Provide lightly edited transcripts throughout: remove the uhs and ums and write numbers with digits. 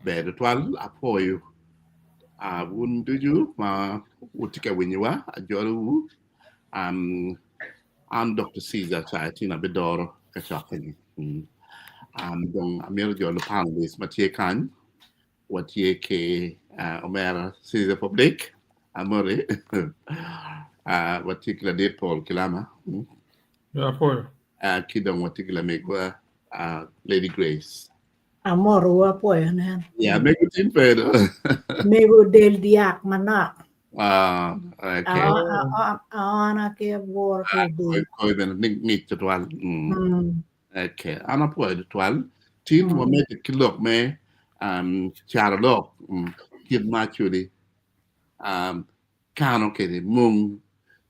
Ber tutwal apwoyo wun ducu ma wutye ka winyowa ajolowu an Dokta Ceasar Cayatin abidoro kacokke-ni dong amito jolo panelist ma tye kany watye ki omera Ceasar Public Amori watye ki ladit Paul Kilama ki dong watye ki lamegwa Lady Grace. Amorowu apwoyo nen. Ya, mego tin pe do. Mego del dyak manok. Ah, okay. Aona ki abworo ki odul. Koy bene ngic tutwal. Mm. Okay, an apwoyo tutwal. Tin mm. wamedde ki lok me um, caro lok mm, kit ma actually um, kano kede mung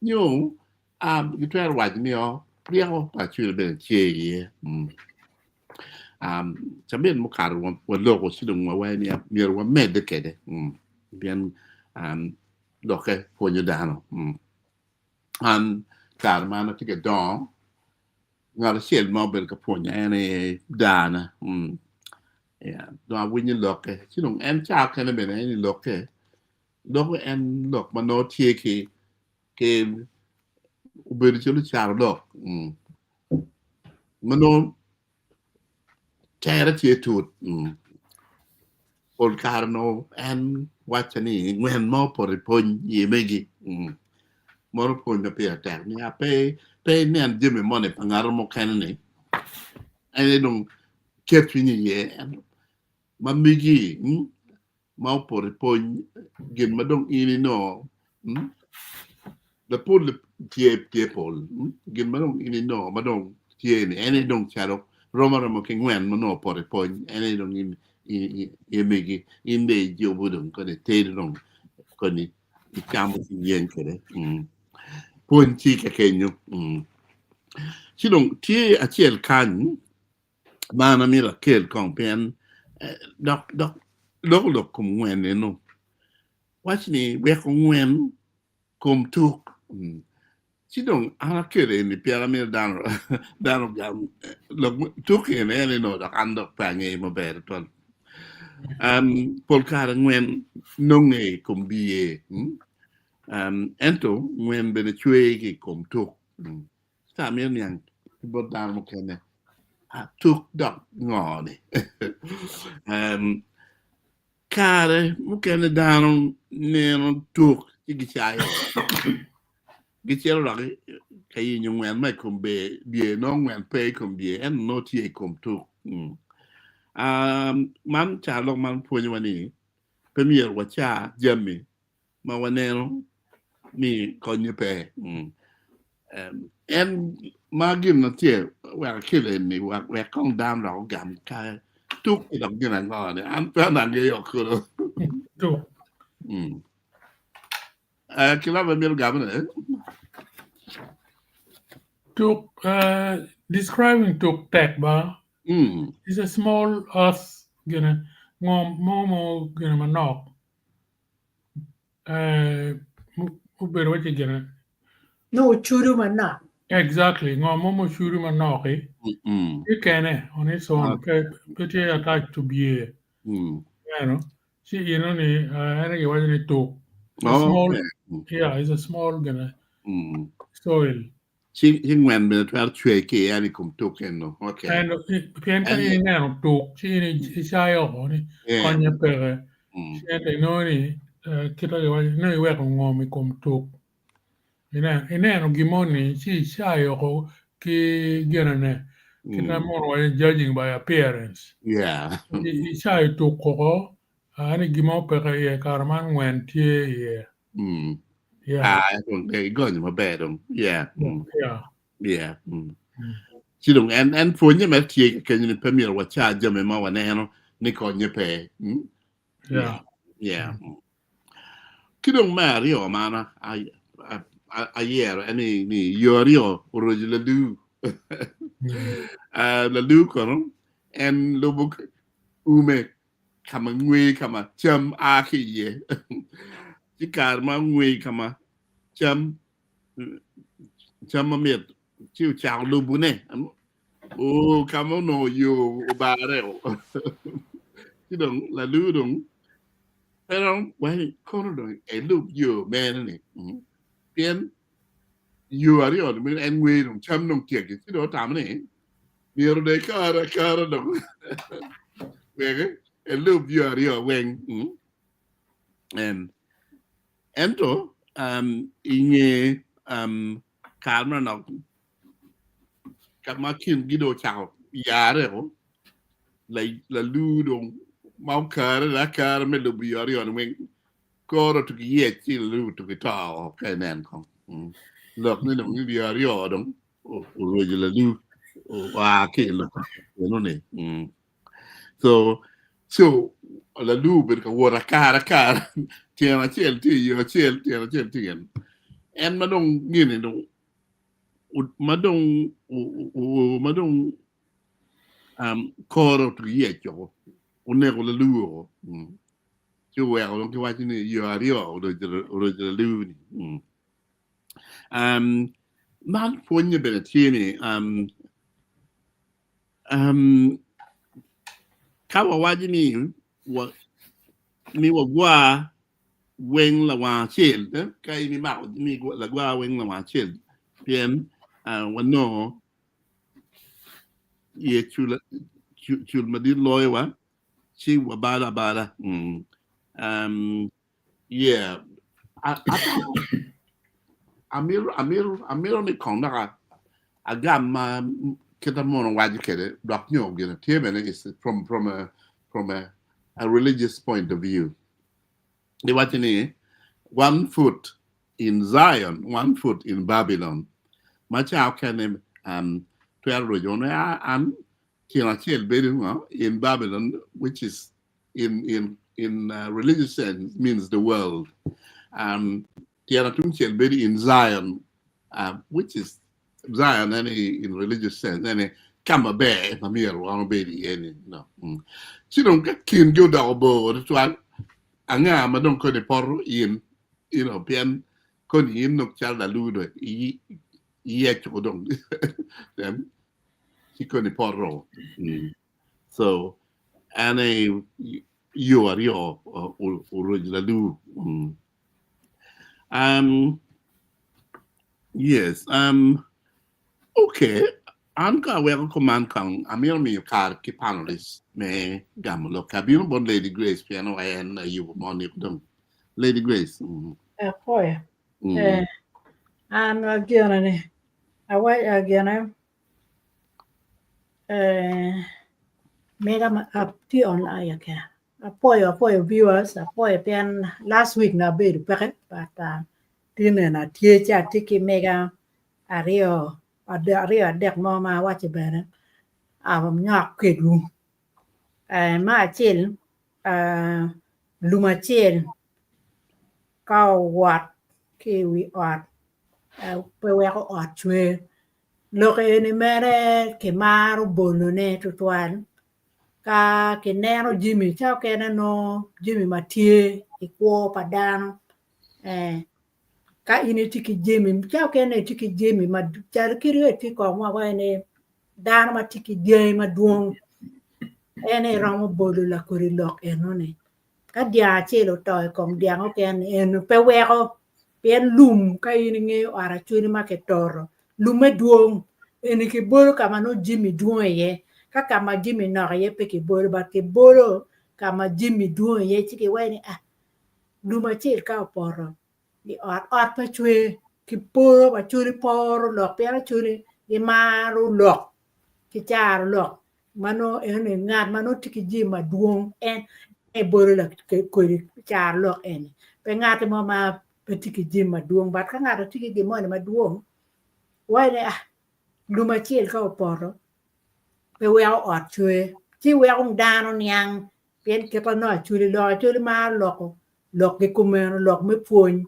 nyo um, gitwero waco ni o ryeko pa actually bene tye iye. Mm. Cabit mukato waloko ci dong wawaco ni myero wamedde kwede pien lokke pwonyo dano. An kare ma an atye ka dongo ngat acel ma obedo ka pwonya en aye dana dong awinyo lokke ci dong en cawa mukene bene en i lokke loko en lok ma nongo tye ki obedo calo carolok ma nongo tere tye tut pol kare nongo en wacca ni ngwen mo opoto i pwony i megi meno pwony ma pire tek ni pe pe inen jami moni pa ngat mukene ni en aye dong ket cwinyi iye ma megi ma opoto i pwony gin ma dong in inongo lapol tye tye pol gin ma dong in inongo ma dong tye ni en aye dong calo rom aroma ki ngwen ma nongo opoto i pwony en aye dong in imegi in dong ijubo dong koni itedo dong koni icamo ci iyeng kwede pwony tye kakenyo ci dong tye acel kany Ma an amito akel kong pien dok dok loko lok kom ngwen eno wac ni weko ngwen kom tuk ci dong an akelo eni pien amito dano dano ogam lok tuk eni en eno dok an dok pe angeyo maber tutwal pol kare ngwen nonge i kom biye ento ngwen bene cwe ki i kom tuk. Ci amito niang ki bot dano mukene, tuk dok ngo ni? Kare mukene dano neno tuk ci gicayo. Gicito dok ka yenyo ngwen ma i kom bye, nongo ngwen pe i kom bye ento nongo tye i kom tuk. Man carolok man pwonyowa ni pe myero waca jami ma waneno ni konye pe. En ma gin ma tye wek akel eni wek kong dano dok ogam kare tuk dok gin ango ni an pe angeyo kulu. Tuk. Kilaba mito gamone. Tuk, describing tuk tek ba? It's a small earth gine ngom mo mo gine manok. Obedo waci gine. Nongo ocudo manok. Exactly, ngo mo mucudo manok-ki tye kene on its own, pe tye attached to biye. Ineno? Ci eno-ni en aye kiwaco ni tuk. Small, yeah, it's a small gine soil. Ci ngwen bene twero cwer ki iye i kom tuk eno. Okay. Ento pien ka in ineno tuk ci in icayo oko ni konye peke. Ci ento inongo ni kit ma kiwaco nongo iweko ngom i kom tuk. Ineno ineno gin moni ci icayo oko ki ginene kit ma muno waco ni judging by appearance. Yeah. Icayo tuk oko ni gin mo peke iye kare man ngwen tye iye. Mm. Yeah. Ah, dong igonyo maber dong. Yeah. Mm. Yeah. Yeah. Mm. Ci dong en en pwonye me tye kenyo ni pe myero waca jami ma waneno ni konye pe. Mm? Yeah. Yeah. Mm. Ki dong me aryo ma an ayero en ni ni yo aryo oroco lalu. Ah, lalu kono en lubo ume ka ma ngwe ka ma cam a ki iye. Ci kare ma ngwe ka ma cam cam mamit ci ocako lubone. O ka ma onongo yo obare. Ci dong lalur dong pe romo wai kono dong elub yo mere ni pien yo aryo ni meno en ngwe dong cam dong tyeki ci dong otamo ni myero dong ekare akara dong wek elub yo aryo weng. Ento i nge kare manok ka ma kingi dong ocako yarreo, lalur dong ma okare akara me lubo yo aryo-ni weng kore otugi yec ci lalur otugi to woko ka inen kong. Lok ni dong yo aryo dong orweco lalur oa ki i lok enoni. So, so lalur obedo ka wot akara akara tyen acel tye i yo acel tyen acel tye i en ma dong gini dong ma dong ma dong um, kore otugi yec woko oneko lalur woko mm. Ci oweko dong kiwaco ni yo aryo oroco lalur ni mm. Um, man pwonye bene tye ni um, Um, ka wawaco ni wa, ni wagwa weng lawang acel, eh, ka in imako ni lagwa weng lawang acel, pien uh, wanongo iye cul, cul madit loyowa, ci wabalo abala. Mm. Um, yeah. Amito, amito, amito ni kong dok agam ma kita mono waco kwede dok nyo gin tye bene is from, from a, from a, a religious point of view. Giwaco ni one foot in Zion, one foot in Babylon. Ma ca okene um, twero roco ne an tyen acel bedo ngo in Babylon which is in in in uh, religious sense means the world. Um, tyen atungcel bedo in Zion, uh, which is Zion any in religious sense any ka maber ma myero wan obed iye ni no. Mm. Ci dong ka kingi odoko bor tutwal, anga ma dong koni poto in, you know, pien koni in nok calo laludo iyeco dong ci koni poto. Mm. So en aye yo aryo oroco lalur. Mm. Um, yes, um, okay. An ka aweko kuman kong amito miyo kare ki panelists me gamo lok. Abino bot Lady Grace pien wa en ayubo mo ni dong. Lady Grace. Mm. Apoya. Mm. Eh, an ageno ni awaco agene Eh, mega ma atye online okay. Apwoyo apwoyo viewers apwoyo pien last week nabedo peke but uh, tye neno atye ci atye ki mega aryo aryo adek mo ma awaco bene anywak kwedwu. Eh, me acel eh, lum acel ka owot ki i wi ot eh, pe weko ot cwer. Lok eni mere kimaro bolone tutwal ka kineno jami ca okene nongo jami ma tye i kwo pa dano ka in itye ki jami ca okene itye ki jami calo kadi wa itye kong wa waco ni dano ma tye ki dyangi madwong en aye romo bolo lakodi lok enoni ka dyang acel oto i kom dyang okene eno pe weko pien lum ka in ingeyo ot acwali ma kitoto lumme dwong eni kibolo ka ma nongo jami dwong iye ka ka ma jami nok iye pe kibolo but kibolo ka ma jami dwong iye ci kiwaco ni ah lum acel ka opoto i ot ot pe cwer kiporo acwali poro lok pien acwali gimaro lok ki caro lok ma nongo eni ngat ma nongo tye ki jami madwong en aye bolo kodi caro lok eni pe ngat mo ma pe tye ki jami madwong but ka ngato tye ki gin moni madwong waco ni ah lum acel ka opoto pe weko ot cwer ci weko dano niang pien kit ma nongo acholi loko acholi maro loko lok ki kumeno lok me pwony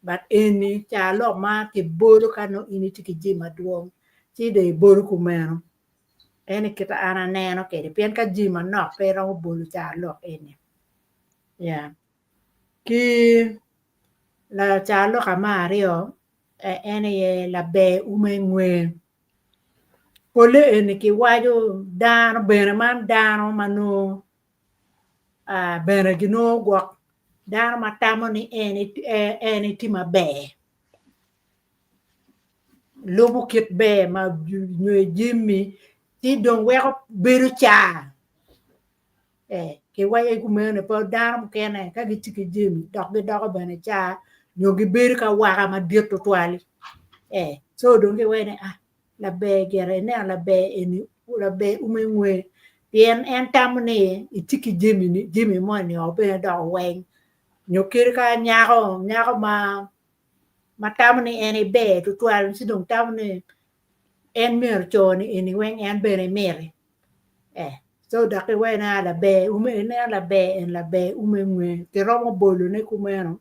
but eni ca lok ma kibolo ka nongo in itye ki jami madwong ci dong ibolo kumeno en aye kit ma an aneno kwede pien ka jami manok pe iromo bolo ca lok eni yeah ki ca lok me aryo en aye laber ume ngwe pole eni kiwaco dano bene man dano ma nongo. Bene ginongo gwok dano ma tamo ni en en etye maber lubo kit ber ma nyo jami ci dong weko bedo car kiwaco kumeno pe dano mukene ka gitye ki jami dok gidoko bene car nyo gibedo ki awaka madit tutwal co dong giwaco ni laber gire ineno laber eni laber ume ngwe pien en tamo ni etye ki jami ni jami moni o bene dok weng nyo kadi ka nyako nyako ma ma tamo ni en eber tutwal ci dong tamo ni en myero co ni eni weng en bene emiti eh so dok iwaco ni laber ume ineno laber en laber ume ngwe kiromo bolone kumeno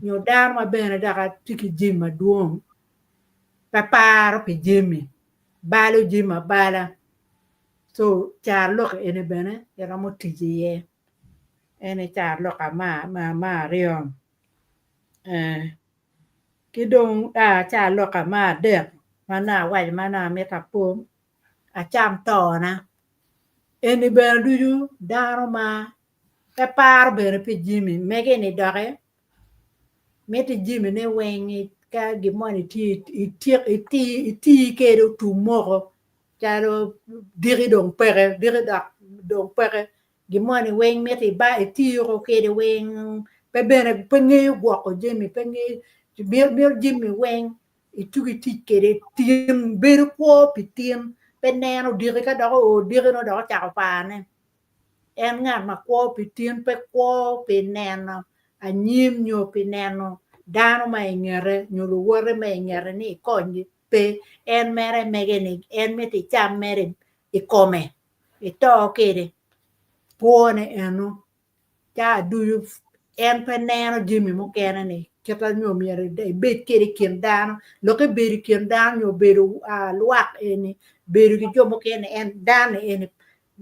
nyo dano ma bene dok tye ki jami madwong pe paro pi jami, balo jami abala co carolok eni bene iromo tic iye en aye carolok me aryo ki dong carolok me adek ma nongo awaco ma nongo amito apo acam tona eni bene ducu dano ma pe paro bene pi jami mege ni doki Miti jamine weng ka gin moni tye iti kwede otum moko calo diki dong peke diki dok dong peke gin moni weng miti iti kwede weng pe bene pe ngeyo gwoko jami pe ngeyo mito jami weng itugi tic kwede tin bedo kwo pi tin pe neno diki ka dok oo diki nongo dok ocako parne. En ngat ma kwo pi tin pe kwo pi neno anyim nyo pi neno dano ma i ngete nyo luwote ma i ngete ni ekonygi. Pe, en mere mege ni en mito ecam mere i kome, eto kwede kwone eno. Caa ducu en pe neno jami mukene ni kit ma nyo myero ebed kwede i kin dano lok ebedo i kin dano nyo obedo lwak eni bedo ki jo mukene en dano eni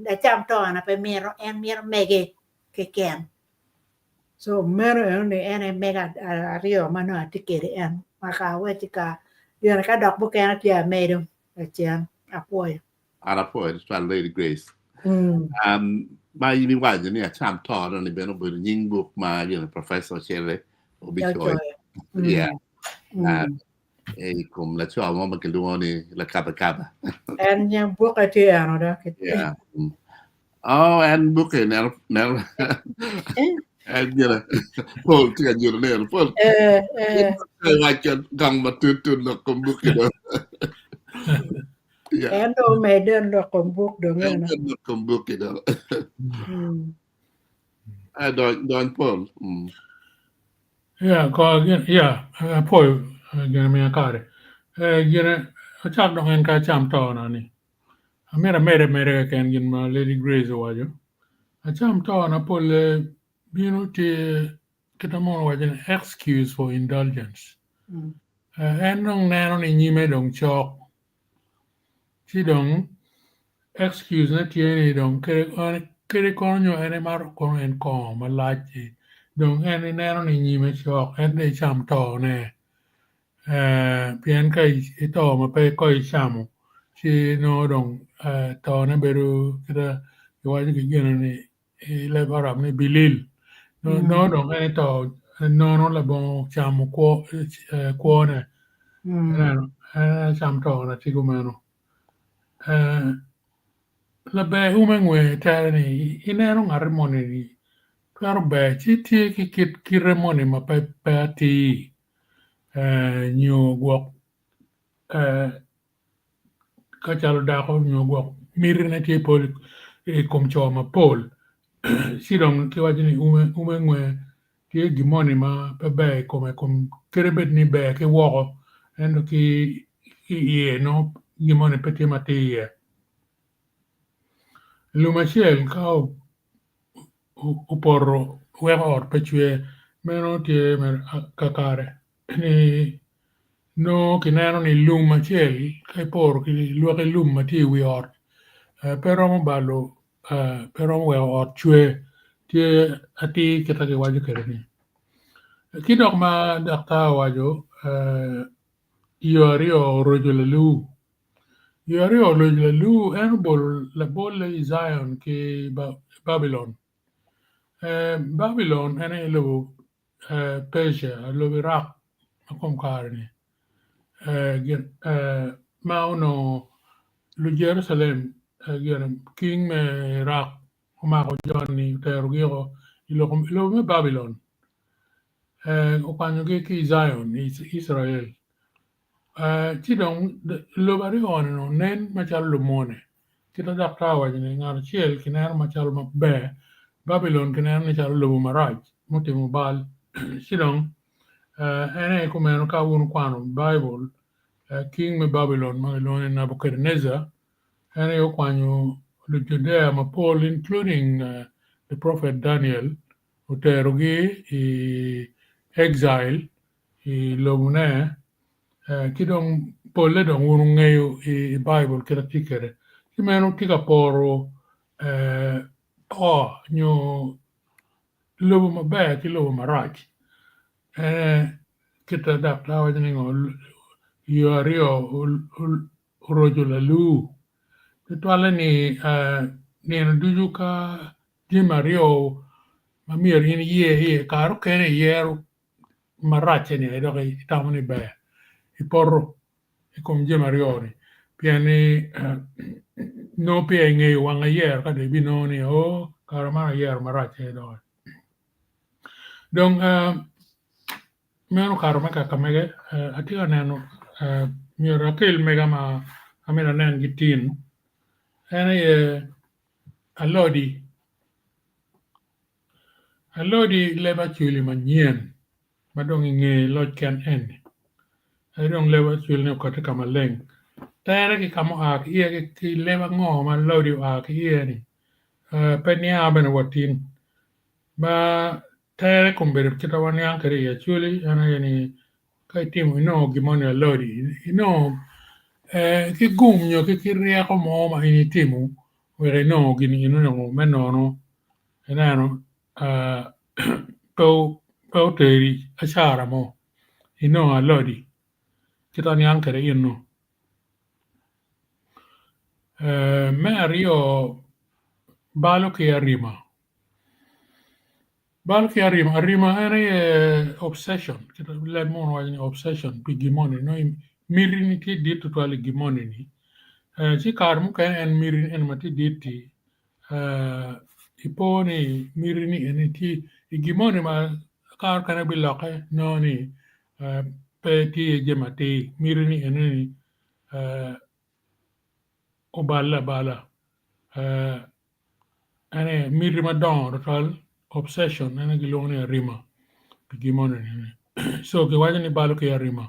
lacam tona pe mito en mito mege keken so meno enoni en aye mege aryo ma nongo atye kwede en maka awacci ka ka dok mukene tye amedo lacen apwoyo. An apwoyo tutwal Lady Grace. Um, ma in iwaco ni acam to ni bene obedo nying buk ma gin Professor Cele obicoyo. Yeah. I kom laco mo ma kilwongo ni Lakabakaba. En nying bukke tye eno dok. Yeah. Oh, en bukke neno neno en gire Paul tye ka nyuto neno Paul. Eh, eh. Waco gang matut tut lok kom bukke do. Yeah. En dong omedde lok kom buk dong eno. En lok kom buk ki dong. Ah, dony, dony Paul. Yeah, ko gin, yeah, apwoyo gin miya kare. Eh, gin acak dong en ka acam to na ni. Amito amede ameda keken gin ma Lady Grace owaco. Acam to na polle bino tye Kit ma mono waco ni excuse for indulgence. En dong neno ni nyime dong cok. Ci dong excuse ne tye ni dong kede kono nyo en emato kono en kongo malac-ci dong en ineno ni nyime cok en dong ecam to ne. Pien ka ito ma pe ko icamo ci nongo dong to ne bedo kite kiwaco ki gine ni i leb Arab ni bilil. Nongo dong en ito nono labongo camo kwone. Ineno, en cam to na tye kumeno. Laber ume ngwe tere ni ineno ngati moni ni twero ber ci tye ki kit kite moni ma pe atir nyo gwok Ka calo dako nyo gwok mitine tye pol i kom co mapol ci dong kiwaco ni ume ngwe tye gin moni ma pe ber i kome kadi bed ni ber ki woko ento ki iye nongo gin moni pe tye matir iye. Lum acel ka opoto weko ot pe cwer meno tye kakare ni nongo kineno ni lum acel ka iporo ki lwaki lum ma tye i wi ot pe romo balo pe romo weko ot cwer tye atir kit ma kiwaco kwede-ni. Ki dok ma daktar owaco yo aryo oroco lalur yo aryo oroco lalur en obolo labolle i Zion ki Babilon. Babilon en aye lobo Percia, lobo Iraq ma kom kare-ni ma onongo Lujerucalem king me Iraq omako jo-ni oterogi woko i lobo me Babilon okwanyogi ki i Zion i Icrael ci dong lobo aryo-ni onongo nen macalo lumone Kit ma daktar owaco ni, ngat acel kineno macalo maber, Babilon kineno ni calo lobo marac mutimo bal. Ci dong, en aye kumeno ka wun wukwano Baibul, king me Babilon ma kilwongo ni Nabukadnejar, en aye okwanyo Lujudea mapol including the prophet Daniel oterogi i exile i lobone ki dong polle dong wun wungeyo i Baibul kit ma tye kwede. Ci meno tye ka poro to nyo lobo maber ki lobo marac. Kit ma daktar waco ni ngo yo aryo oroco lalur. Tutwalle ni nino ducu ka jami aryo ma myero in iyer iye kare mukene iyero maracce-ni aye dok itamo ni ber ipoto i kom jami aryo-ni pien ni nongo peya ingeyo wang ayero ka dong ibinongo ni oo kara man ayero marac aye doki. Dong meno okato me kaka mege atye ka neno myero akel mega ma amito anen gitin en aye alodi. Alodi leb acwali manyen ma dong inge loc ken eni aye dong leb acwali-ni okati ka maleng tere ki ka ma oa ki iye ki leb ango ma alodi oa ki iye-ni pe niango bene wa tin ma tere kombeddi kit ma waniang kwede i acwali en aye ni ka itimo inongo gin moni alodi inongo ki gum nyo ki ryeko mo ma in itimo wek inongo gin eno me nono ineno pe oteri acara mo inongo alodi kit aniang kwede eno. Me aryo balo ki arima, balo ki arima, arima en aye obsession kit ma leb munu waco ni obsession pi gin moni nongo miti ni tye dit tutwal i gin moni ni ci kare mukene en miti eni ma tye dit-ti ipo ni miti ni eni tye i gin moni ma kare mukene bilokke nongo ni pe tye iye jami atir miti ni eni ni oballe abala en aye miti madongo tutwal obsession en aye gilwongo ni arima pi gin moni ni so kiwaco ni balo ki arima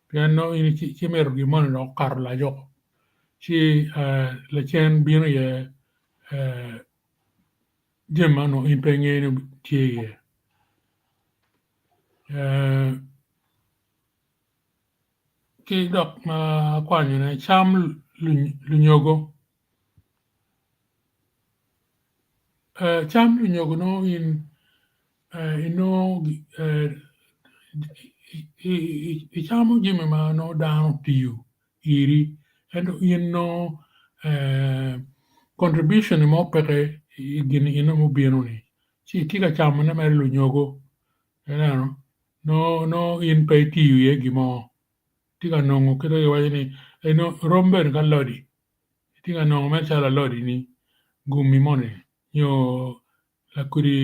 pien nongo in ci imito gin moni dok okato lac woko ci lacen bino iye jami ma onongo in pe ingeyo ni tye iye. Ki dok ma akwanyone cam lunyogo cam lunyogo nongo in inongo icamo jami ma nongo dano otiyo iri ento in nongo contribution mo peke i gin eno mubino ni ci itye ka camone mere lunyogo ineno nongo in pe itiyo iye gin mo itye ka nongo kit ma kiwaco ni rom bene ki alodi itye ka nongo mere calo alodi ni gumi moni nyo lakodi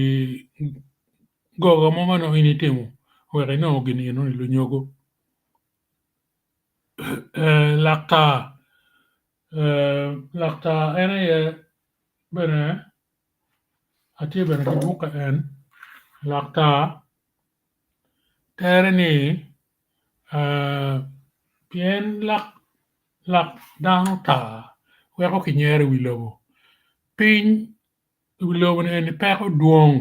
gogo mo ma nongo in itimo wek inong gin enoni lunyogo. Laktar laktar en aye bene atye bene ki bukke en laktar tere ni pien lak dano tar weko kinyero i wi lobo piny i wi lobo ni eni peko dwong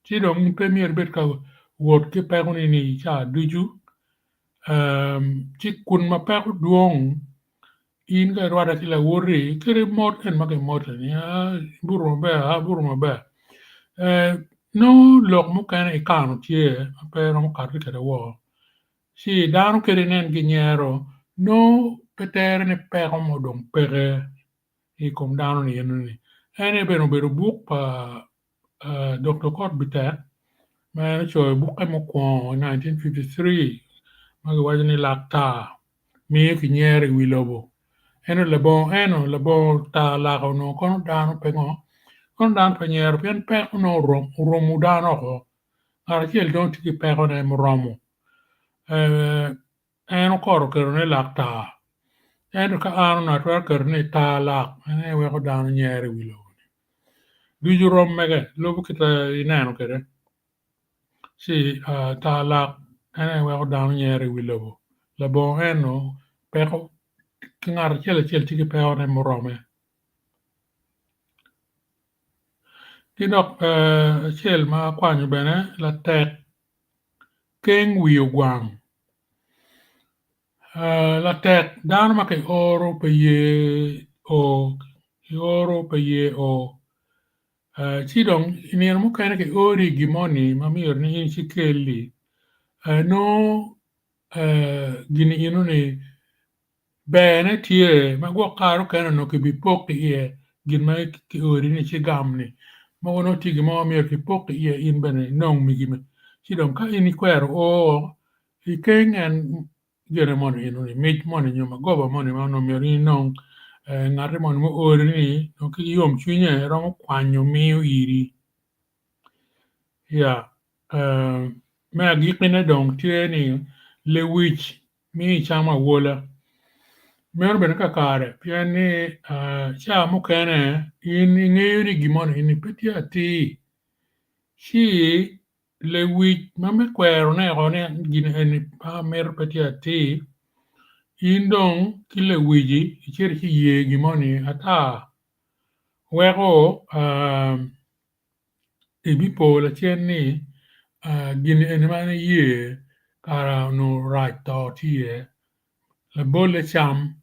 ci dong pe myero ibed ka wot ki peko ni ni ca ducu ci kun ma peko dwong in ka irwatte ki lawoti kadi mot en ma kimote ni ibuto maber aa abuto maber nongo lok mukene ikano tye ma pe iromo kati kwede woko ci dano kadi inen ginyero nongo pe tere ni peko mo dong peke i kom dano ni enoni en aye bene obedo buk pa. Dokta Okot Bitek ma en ocoyo bukke mukwongo i 1953 ma kiwaco ni Lak Tar miyo kinyero i wi lobo. Ento labongo eno, labongo tar lak onongo kono dano pe ngo? Kono dano pe nyero pien peko nongo oromo dano oko. Ngat acel dong tye ki pekone muromo. En okoto keto ni lak tar. Ento ka an onongo atwero keto ni tar lak en aye weko dano nyero i wi lobo-ni. Ducu rom mege lubo kit ma ineno kwede. Ci tar lak en aye weko dano nyero i wi lobo. Labongo eno peko ki ngat acel acel tye ki pekone murome. Ki dok acel ma akwanyo bene latek keng wi ogwang latek dano ma kioro pe ye o kioro pe ye o ci dong i nino mukene kiori gin moni ma myero ni in icikelli nongo gin enoni Berne tye ma gwok kare okene onongo kibipok iye gin ma kiori ni ci gam-ni. Mogo nongo tye gin mo ma myero kipok iye in bene inong migi ci dong ka in ikwero o ikeng en gine moni enoni mic moni nyo magoba moni ma onongo myero in inong ngati moni ma oori ni dong ki yomcwinye romo kwanyo miyo iri. Ya me agikkine dong tye ni lewic miyo icamo awola. Meno bene kakare pien ni ca mukene in ingeyo ni gin moni eni pe tye atir ci lewic ma me kwerone woko ni gin eni pe amito pe tye atir in dong ki lewici icito ci iye gin moni ata weko Ibipo lacen ni gin eni ma en eye kara onongo rac to tye iye labolle cam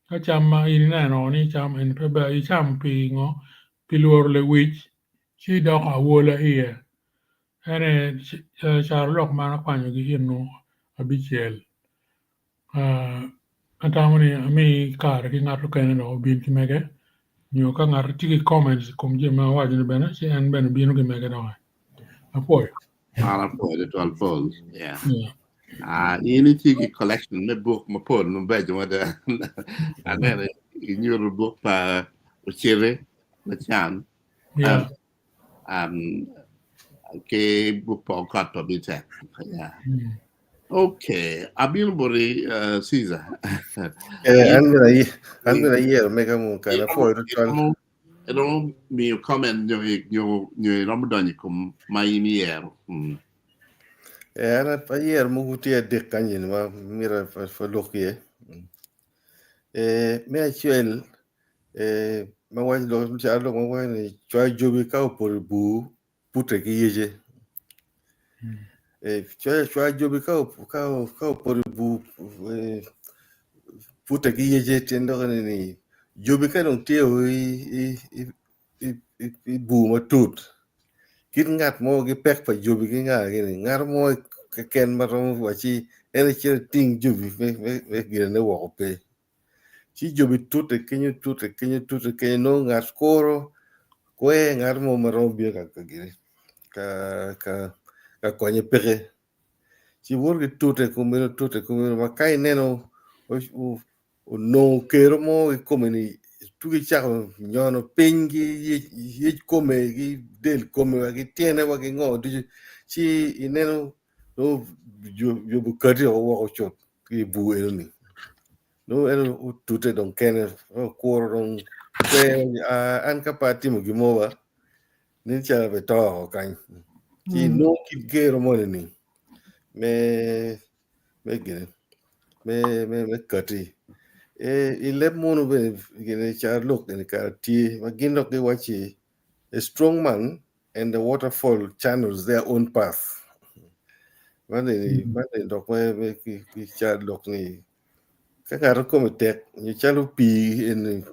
ka cam ma in ineno ni cam eni pe ber icamo pi ngo pi lworo lewic ci idoko awola iye en aye carolok man akwanyogi eno abicel. Atamo ni ami kare ki ngat mukene dok obin ki mege nyo ka ngat tye ki comments i kom jami ma awaco ni bene ci en bene bino ki mege doki. Apwoyo. An apwoyo tutwal Paul. Yeah. Yeah. Ah, in itye ki collection me buk mapol mabeco mada. Aneno inyuto buk pa Ocere Lacan. Yeah. Um, ki buk pa Okot pa Bitek. Yeah. Okay, abino boti uh, Caesar. Eh, an bene aye- an bene ayero mega mo kare apwoyo tutwal. Iromo iromo miyo comment nyo nyo nyo iromo donyo i kom ma in iyero. Eh, an ayero mogo tye adek kany eni ma myero alok iye. Eh, me acel Eh, ma waco lok calo lok ma waco ni cwayo jobi ka opoto i bur pute ki yece. Eh, cwayo cwayo jobi ka op- ka ka opoto i bur eh, pute ki yece tyen lok ni ni jobi ka dong tye i i i i i i bur matut kit ngat mo ki pek pa jobi ki nga gini ngat mo keken ma romo wacci en ecito eting jobi me me me ginene woko pe. Ci jobi tute kenyo tute kenyo tute kenyo nongo ngat kuro kwer ngat mo ma romo bino ka gini ka ka ka konye peke ci woto ki tute kumeno tute kumeno ma ka ineno onongo kero mo ki kome ni tugi cako nyono piny ki yec kome ki del kome wa ki tyene wa ki ngo ducu ci ineno nongo jobi okati woko cut ki i bur enoni nongo en otute dong kene okuro dong pe an ka pe atimo gin mo ba nen calo abito woko kany ci nongo kit gero moni ni me me gine me me me kati i leb munu bene gine carolok eni kara tye ma gin dok giwacci a strong man and the waterfall channels their own path. Man eni man eni dok me me ki ki carolok ni ka ngato kome tek nyo calo pii eni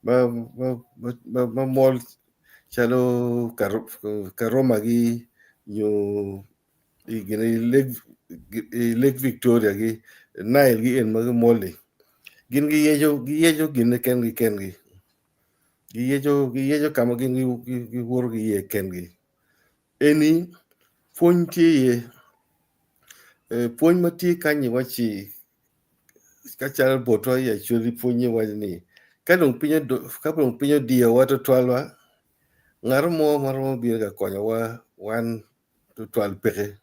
ma ma ma ma mol calo karoma gi nyo i gine i lake i lake Victoria gi Nile gi eni ma gimol-li gin giyeco giyeco gine kengi kengi. Giyeco giyeco ka ma gin giwoto ki iye kengi. Eni pwony tye iye, pwony ma tye kany-nyi wacci ka calo botwa i Acholi pwonye waco ni ka dong piny odiyowa tutwalwa ngat mo ma romo bino ka konyowa wan tutwal peke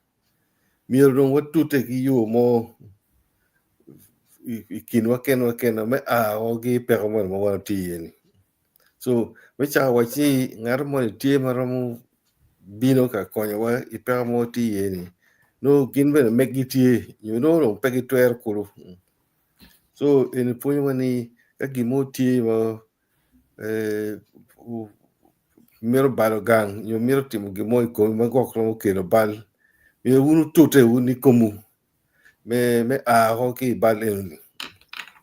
myero dong watute ki yo mo i kinwa kenwa kenwa me a woko ki i peko moni ma wan watye iye-ni. So me cako wacci ngat moni tye ma romo bino ka konyowa i peko ma watye iye-ni nongo gin bene meggi tye nyo nongo dong pe gitwero kulu. So eni pwonyowa ni ka gin mo tye ma mito balo gang nyo mito timo gin mo i komi ma gwok romo kelo bal myero wun wutute wun i komwu me a woko ki i bal enoni.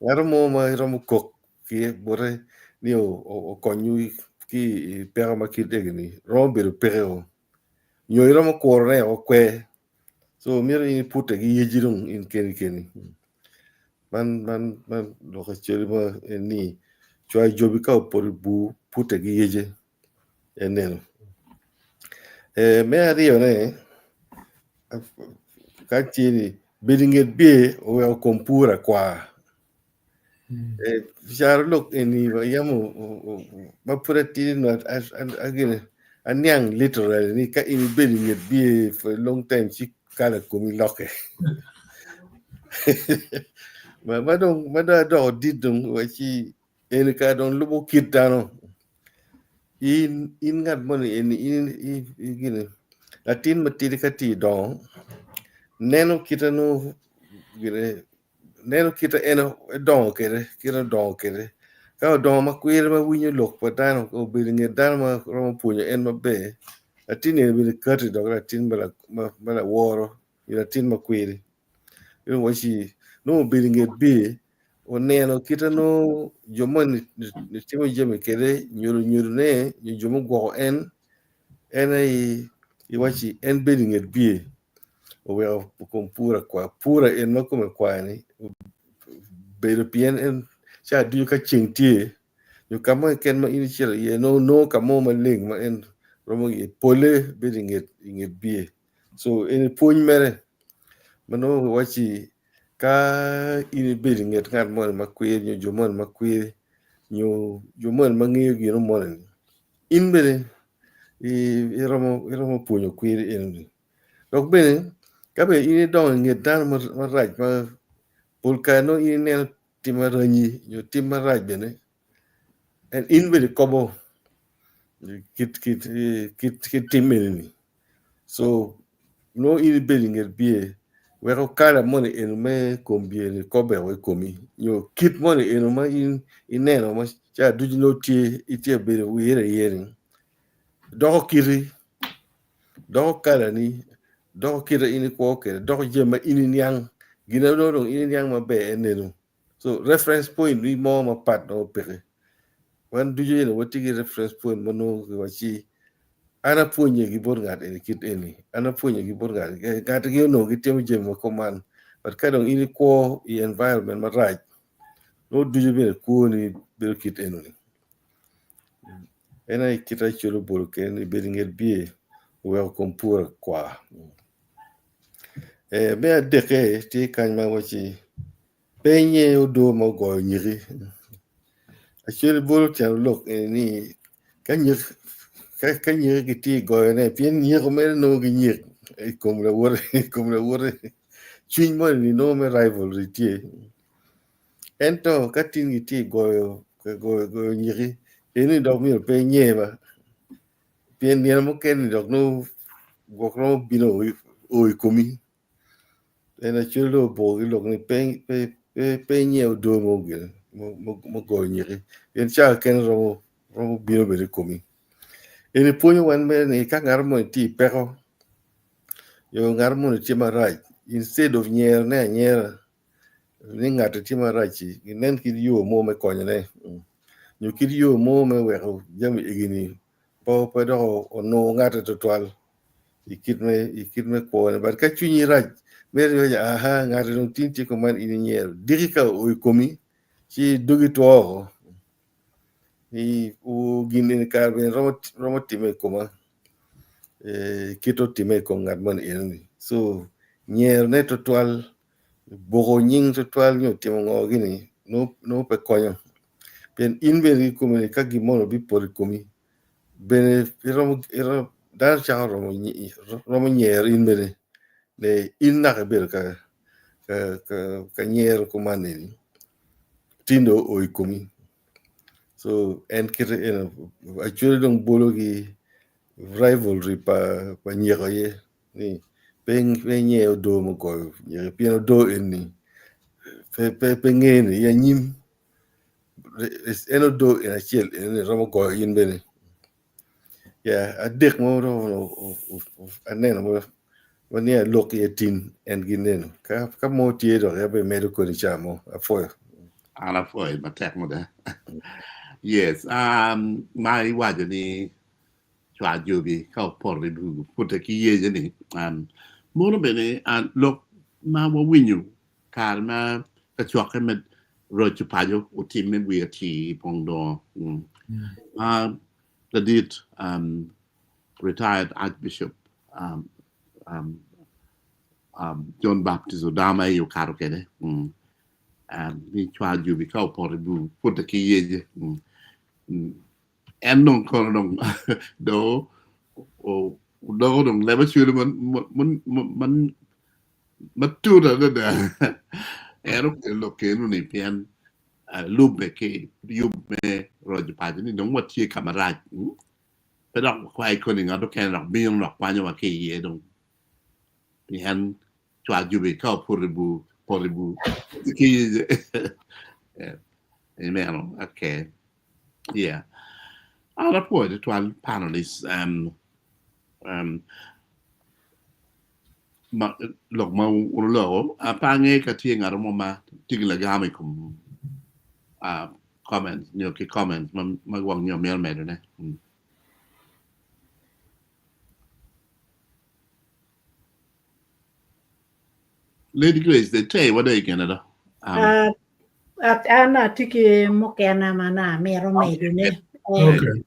Ngat mo ma iromo kok ki bote ni okonywu ki i peko ma kit eni romo bedo peke-o nyo iromo kurone woko kwer so mito in ipute ki yeci dong in keni keni man man man lok acel ma en ni cwayo jobi ka opoto i bur pute ki yece en eno. Me aryone ka tye ni bedo i nget bye oweko kom pur akwar. Caro lok eni yam ma pud atidi ni aniang literally ni ka in ibedo i nget bye for a long time ci kala komi lokke. Ma dong adoko dit dong ci eni kara dong lubo kit dano in in ngat moni eni in gini latin matidi ka tye dongo neno kite nongo gine neno kite en edongo kwede kite odongo kwede ka odongo ma kwiri ma winyo lok pa dano obedo i nget dano ma romo pwonyo en maber latin eni bene kati dok latin ma laworo nyo latin ma kwiri waci nongo obedo i nget bye oneno kite nongo jo moni timo jami kwede nyo lunyodone nyo jo mugwoko en en aye iwaci en bedo i nget bye oweko kom pur akwar pur en ma kome kwar-ni obedo pien en ca ducu ka ceng tye nyo ka mo keken ma in icito iye nongo nongo ka mo maleng ma en romo iye pole bedo i nget bye so eni pwony mere ma nongo kiwacci ka in ibedo i nget ngat moni ma kwir nyo jo moni ma kwir nyo jo moni ma ngeyo gino moni in bene iromo pwonyo kwir eni dok bene ka bene in idongo i nget dano marac ma pol kare nongo in ineno tim aranyi nyo tim marac bene in bene ikobo kit tim eni so nongo in ibedo i nget bye weko kala moni eni me kom bye ni kobe woko i komi nyo kit moni eni ma in ineno ma ca ducu nongo tye itye ka bedo wire iye ni doko kiti doko kalani doko kite in ikwo kwede doko jami ma in iniang gin ma nongo dong in iniang maber en eno. So reference point ni mo mapat nongo peke. Wan ducu eni watye ki reference point ma nongo kiwacci an apwonye ki bot ngat eni kit eni, an apwonye ki bot ngat eni. Ngat gi onongo gitimo jami ma kuman but ka dong in ikwo i environment marac nongo ducu bene kwoni bedo kit enoni. En aye kit acwalo bolo kene ni bedo i nget bye oweko kom pura kwar. Me adekke tye kany ma wacci pe inye odoo ma ogoyo nyiki acel bolo tyen lok eni ni ka nyiki gitye ka goyone pien nyiko mere nongo ginyik i kom lawote i kom lawote cwiny moni nongo me rivalry tye ento ka tin gitye ka goyo nyiki eni dok myero pe inye ba. Pien nino mukene dok nongo gwok romo bino o i komi. En acel dong obor ki lok ni pe inyew odoo mo gire me goyo nyiki pien cawa kene romo bino bene i komi. Eni pwonyo wan mere ni ka ngat moni tye i peko nyo ngat moni tye marac instead of nyerone anyera ni ngat-ti tye marac-ci inen kit yo mo me konyone nyo kit yo mo me weko jami egi-ni pe dok onongo ngate tutwal i kit me kwone but ka cwinyi rac mere iwaco aha ngati dong tin tye kuman in inyero diki ka oo i komi ci dogi two woko. Ni gin eni kare bene romo time i koma kit otime i kom ngat moni enoni so nyerone tutwal boko nying tutwal nyo timo ngo gini nongo pe konyo pien in bene kikomi ka gin moni obipoto i komi bene iromo dano cako romo nyero in bene in naka ibedo ka nyero kuman eni tin dong oo i komi so en kite eno actually dong bolo ki rivalry pa nyeko aye ni pe inyer odoo me goyo nyeko pien odoo eni pe ngene i anyim en odoo eni acel eni romo goyo in bene yeah adek mo aneno ma ni alok iye tin en gin eno ka mo tye dok abimedo kodi ca mo apwoyo. An apwoyo matek mada. Yes, um, ma iwaco ni cwa jobi ka opoto i bur pute ki yece ni um, mono bene uh, lok ma wawinyo kare ma kacokke me roco paco otimme wiye atir i pong dongo mm. Ma ladit um, retired Archbishop um, um, um, John Baptist Odama aye okato kwede mm. um, ni cwa jobi ka opoto i bur pute ki yece mm. Mm. En dong kono dong do odoko dong leb acwele matut adada. En okelo lok eno-ni pien lubbe ki yub me roco paco ni dong watye ka marac. Pe dok wakwayo koni ngat mukene dok bino dok kwanyowa ki iye dong pien cwak jubi ka oputo i bur poto i bur ki ineno okay yeah an apwoyo tutwal panelists um, um, ma, lok ma wuloko pe ange ka tye ngat mo ma tye ki lagam i kom uh, comment nyo ki comment ma, ma gwok nyo mito medone mm. Lady Grace, they tell you what they can do. Um, an atye ki mukene ma na amito medone. Okay.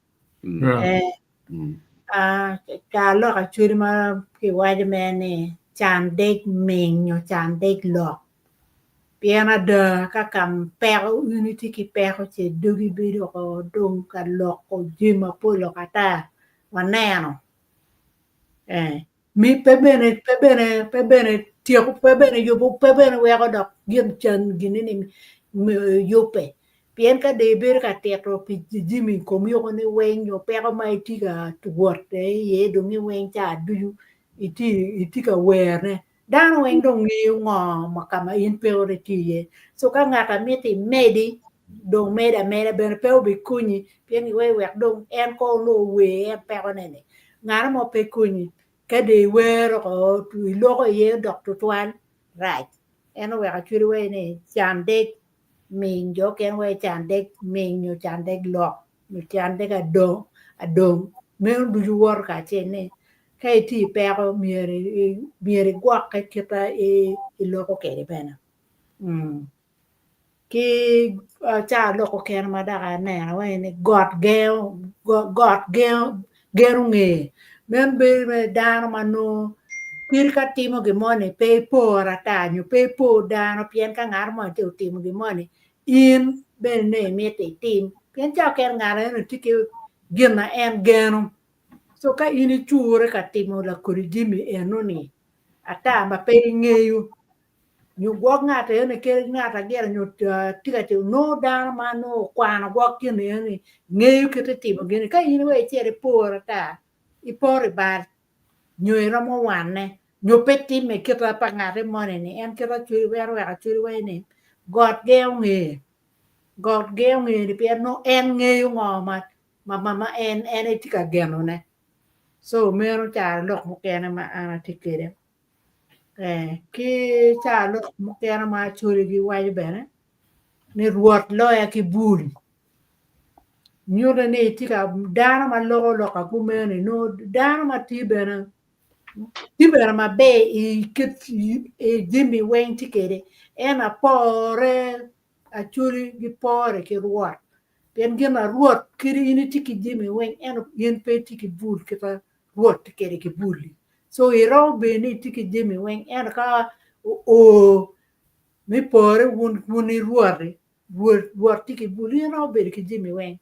Ka lok acwali ma kiwaco mere ni can dec ming nyo can dec lok. Pien ada ka ka peko in itye ki peko ce dogi bedo oko dong ka loko jami mapol oko ata waneno. Mi pe bene pe bene pe bene tyeko pe bene yubo pe bene weko dok gin can gini ni yubbe pien ka dong ibedo ka tito pi jami i komi woko ni weng nyo peko ma itye ka wot iye dong ni weng ca ducu itye itye ka werne dano weng dong ngeyo ngo ma ka ma in pekoni tye iye so ka ngat a miti imedi dong medo ameda bene pe obikonyi pien iweko wek dong en kong onongo ower en pekone ni Ngat mo pe konyi ka dong iwero oko iloko iye odok tutwal rac. En oweko acwali wai ni can dec ming jo okene wai can dec ming nyo can dec lok nyo can dec adong adong meno ducu woto kacel ni ka itye i peko myero igwokke kit ma iloko kwede bene. Ki ca lok okene ma dok aneno awaco ni got gengo got gengo geno nge meno bedo mere dano ma nongo kadi ka timo gin moni pe ipor ata nyo pe ipor dano pien ka ngat moni tye otimo gin moni in bene nongo imito itim pien ca okene ngat eno tye ki gin ma en geno co ka in icure ka timo lakodi jami enoni ata ma pe ingeyo nyo gwok ngat eni kadi ngat agire nyo tye ka timo nongo dano ma nongo okwano gwok gin eni ngeyo kit me timo gini ka in wek icit ipor ata iporo i bal nyo iromo wane nyo pe timme kit pa ngati moni ni en kit acwali en oweko acwali wai ni got gengo ngeye got gengo ngeye ni pien nongo en ngeyo ngo ma ma en en tye ka genone so meno carolok mukene ma an atye kwede. Ki carolok mukene ma Acholi giwaco bene ni Rwot loya ki bul nyuto ni tye ka dano ma loko lok akumeno-ni nongo dano ma tye bene tye bene maber i kit i jami weng tye kwede ento apore Acholi gipore ki Rwot. Pien gin ma Rwot kadi in itye ki jami weng ento in pe itye ki bul kit ma Rwot tye kwede ki bul-li. So iromo bedo ni itye ki jami weng ento ka oo me pore wun wun i Rwot-ti, Rwot tye ki bul in iromo bedo ki jami weng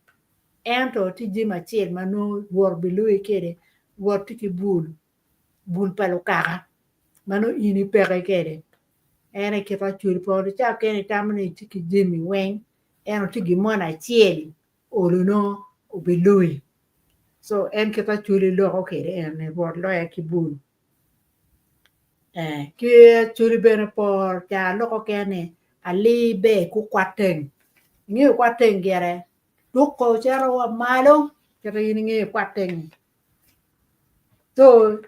ento tye jami acel ma nongo Rwot obiloyi kwede, Rwot tye ki bul, bul pa lukaka ma nongo in ipeke kwede. En aye kit ma cweri pore ca kene itamo ni itye ki jami weng ento tye gin moni acel olo nongo obiloyi. So en kit ma Acholi loko kwede en ni Rwot loya ki bul. Eh, ki Acholi bene por ca loko kene ni alii ber ku kwateng. Ingeyo kwateng gire tuko cito wa malo kit ma in ingeyo kwateng. So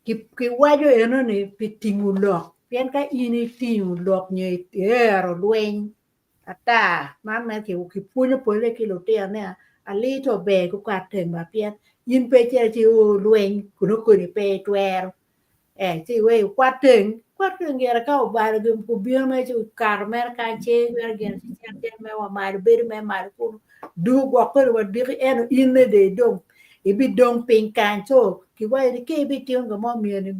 kiwaco enoni pi tingo lok pien ka in itingo lok nyo iero lweny ata man mere kipwonyo pole ki lutino ni alii to ber gukat teng ba pien in pe icito ci o lweny kun nongo koni pe itwero ee ci iweko ikwat teng ikwat teng gire ka obalo obino mere ci okato mere kany ci mere gin ci cito acita mere wa malo bedo mere malo kunu dugo gwok kwede wa diki ento in dong idong ibidong piny kany co kiwaco ni ka ibitimo gin mo myero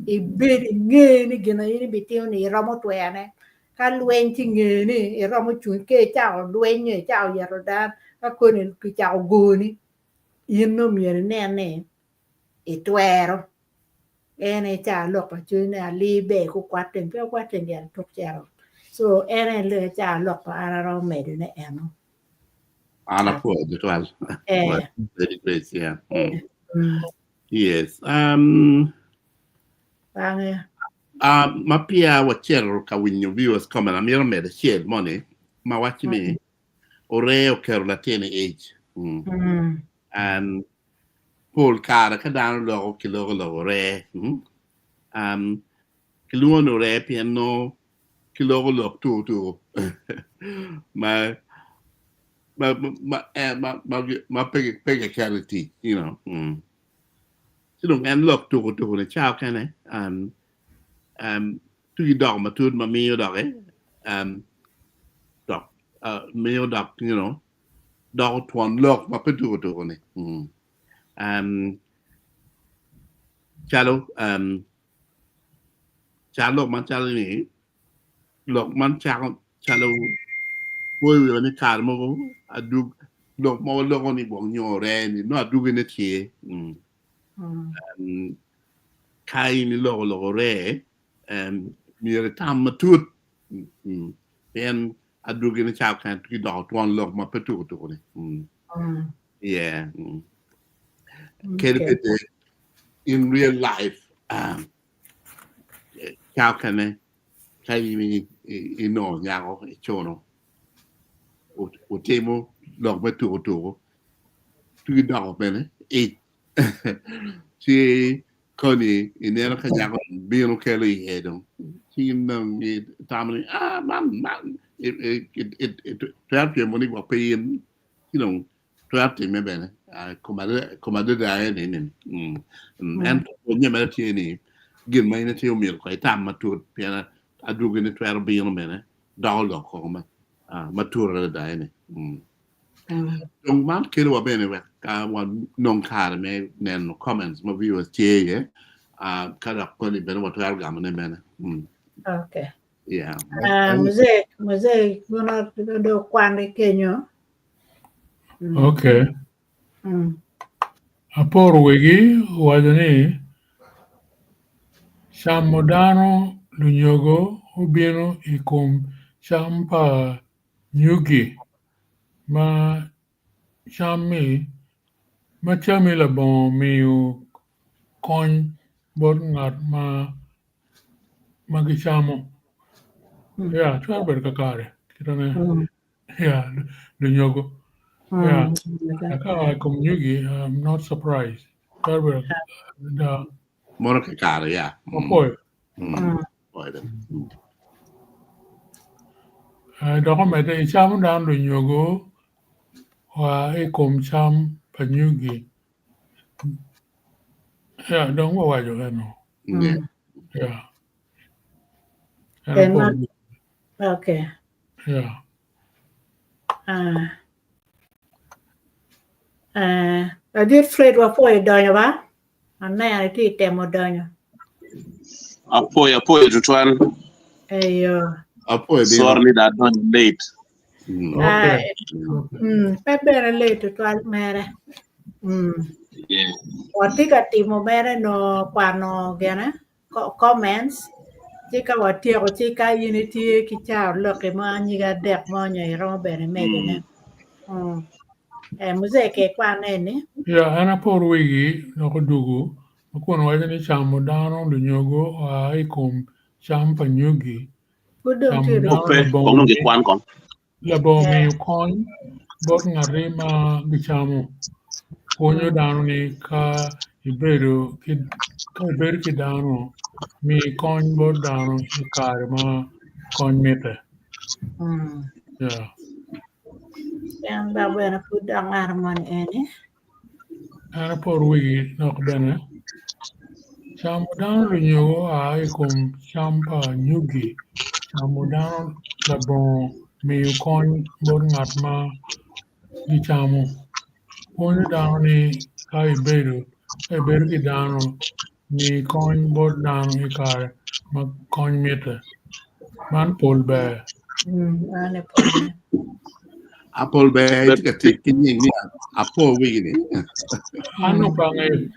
ibed inge ni gin ma in ibitimo ni iromo twerone ka lweny ci nge ni iromo cung ka icako lweny nyo icako yeto dano ka koni kicako goni in nongo myero inen ni itwero en aye ca lok pa cwiny ni alii ber gukwat teng pe okwat teng gire tuk cito so en aye ca lok pa an aromo medo ne eno. An apwoyo tutwal. Eh. Very great, yeah. Mm. Mm. Yes. Um, Bange. Uh, ma peya wacito ka winyo viewers comment, amito medo acel moni ma waco ni oree oketo latin i ic. Mm. Mm. And pol kare ka dano loko kiloko lok oree. Mm. Um, kilwongo ni oree pien nongo kiloko lok tuku tuku ma ma ma eh, ma ma ma pe pe kiketo i tic, you know. Mm. Ci dong en lok tuku tuku ni ca okene um, um, tugi doko matut ma miyo doki um, dok uh, miyo dok you know doko twon lok ma pe tuku tuku ni. Mm. Um, calo um, cal lok man calo ni lok man cako calo poyo wiwa ni kare mogo adug lok ma waloko ni gwok nyo oree ni nongo adugine tye. Mm. Mm. Um, ka in iloko lok oree um, myero itam matut mm. pien adugine cako kene gidoko twon lok ma pe tuku tuku ni. Mm. Mm. Yeah. Mm. Kadi Okay. bed in real life um, cako kene ka in inongo nyako icuno otimo lok me tuku tuku tugi doko bene ic ci koni ineno ka nyako bino kelo iye dong ci in dong itamo ni ah man man twero pyemo ni gwok pe in ci dong twero timme bene kom adada aye ni ni ento pwonye mere tye ni gin ma in itimo myero kong itam matut pien adwogine twero bino bene doko lok koko matut adada aye ni. Dong man kelowa bene wek ka wanong kare me neno comments ma viewers tye iye ka dok koni bene watwero gamone bene. Okay. Yeah. Mzee, mzee, guna do kwande kenyo. Mm. Okay. Mm. Aporo wegi owaco ni camo dano lunyogo obino i kom cam pa nyugi ma cammi ma cami labongo miyo kony bot ngat ma ma gicamo. Mm. Yeah, twero bedo kakare. Kitone, Mm. yeah, lunyogo. Yeah, Mm. aka i kom nyugi, I'm not surprised. Twero bedo da Mono kakare, yeah. Opwoyo. Mm. Mm. Opwoyo bene. Mm. Dok omedde icamo dano lunyogo wa i kom cam pa nyugi. Yeah, dong wawaco eno. Yeah. Mm. Yeah. En En opwoyo. ma- Okay. Yeah. Ah. Eh, ladit Fred wapwoyo donyo ba. Aneno itye i temo donyo. Apwoyo apwoyo tutwal. Eyo. Apwoyo bino. Sorry ni da adonyo late. Ah, Okay. pe bene late tutwal mere. Mm. Yeah. Watye ka timo mere no kwano gene comments ci ka watyeko ci ka in itye ki caro loki mo nyige adek mo nyo iromo bene medone. Mm. Eh, muzee ke kwan eni. Ya, an apor wigi dok odugu ma kun waco ni camo dano lunyogo oa i kom cam pa nyugi, Pud dong camo tye dano Ope, kong labongo dong gikwan kong. labongo miyo kony bot ngati ma gicamo, pwonyo dano ni ka ibedo ki ka ibedo ki dano, mi kony bot dano i kare ma kony mitte. Mm. Yeah. En dok bene pud dok ngat moni eni. En apor wigi dok bene camo dano lunyogo oa i kom cam pa nyugi, camo dano labongo miyo kony bot ngat ma gicamo, pwonyo dano ni ka ibedo ka ibedo ki dano, mi kony bot dano i kare ma kony mitte. Man pol ber. Apol ber itye ka tic ki nying ni apor wigi-ni. An obange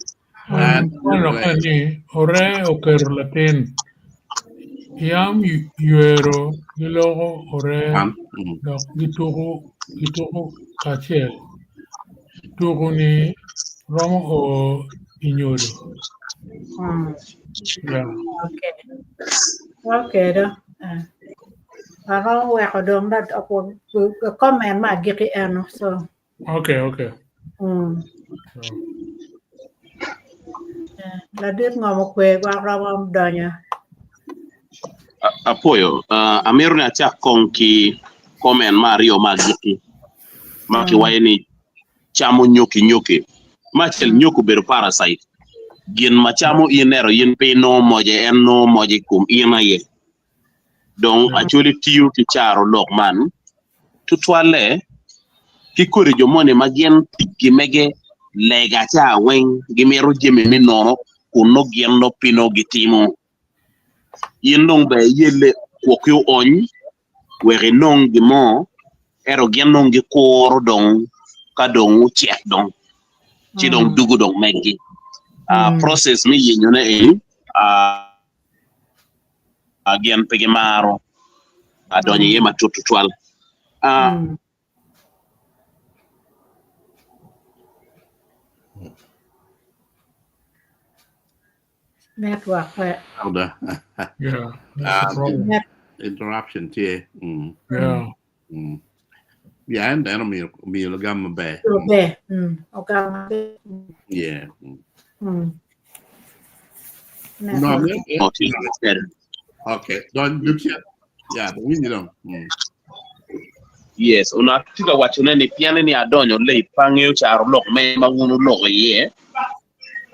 an lokke ni ore oketo latin. Yam ywero giloko ore dok gituko kacel. Tuko-ni romo o i nyodo. Yeah. Okay. Okay do. Aromo weko dong da comment ma agikki eno so. Okay, okay. Mm. Ladit ngom okwe gwok romo donyo. Apwoyo. Uh, amito ni acak kong ki comment ma aryo ma agikki ma kiwaco ni camo nyoki nyoki. Ma acel nyoki obedo parasite. Gin ma camo in ento in pe inongo moce en nongo moce i kom in aye. Dong Acholi tiyo ki caro lok man tutwalle ki kodi jo moni ma gin ticgi mege lega ca weng gimito jami me nono kun nongo gin nongo pe nongo gitimo. In dong ber iyelle kwoki oony wek inong gin mo ento gin dong gikuro dong ka dong ocek dong ci dong dugo dong meggi. Process me yenyone eni gin pe gimaro donyo iye matut tutwal. Network pe. Elder. Yeah, that's the problem. Interruption tye. Mm. Yeah. Mm. Yeah, en en omiyo omiyo lagam maber. Maber. Mm. Ogam maber. Yeah. Mm. Mm. No, Network. yeah. Oh, tye maber. Okay. Don Lucia. Yeah, but we know. Mm. Yes, onongo atye ka wacone ni pien ni adonyo late pe angeyo caro lok me ma wun wuloko iye.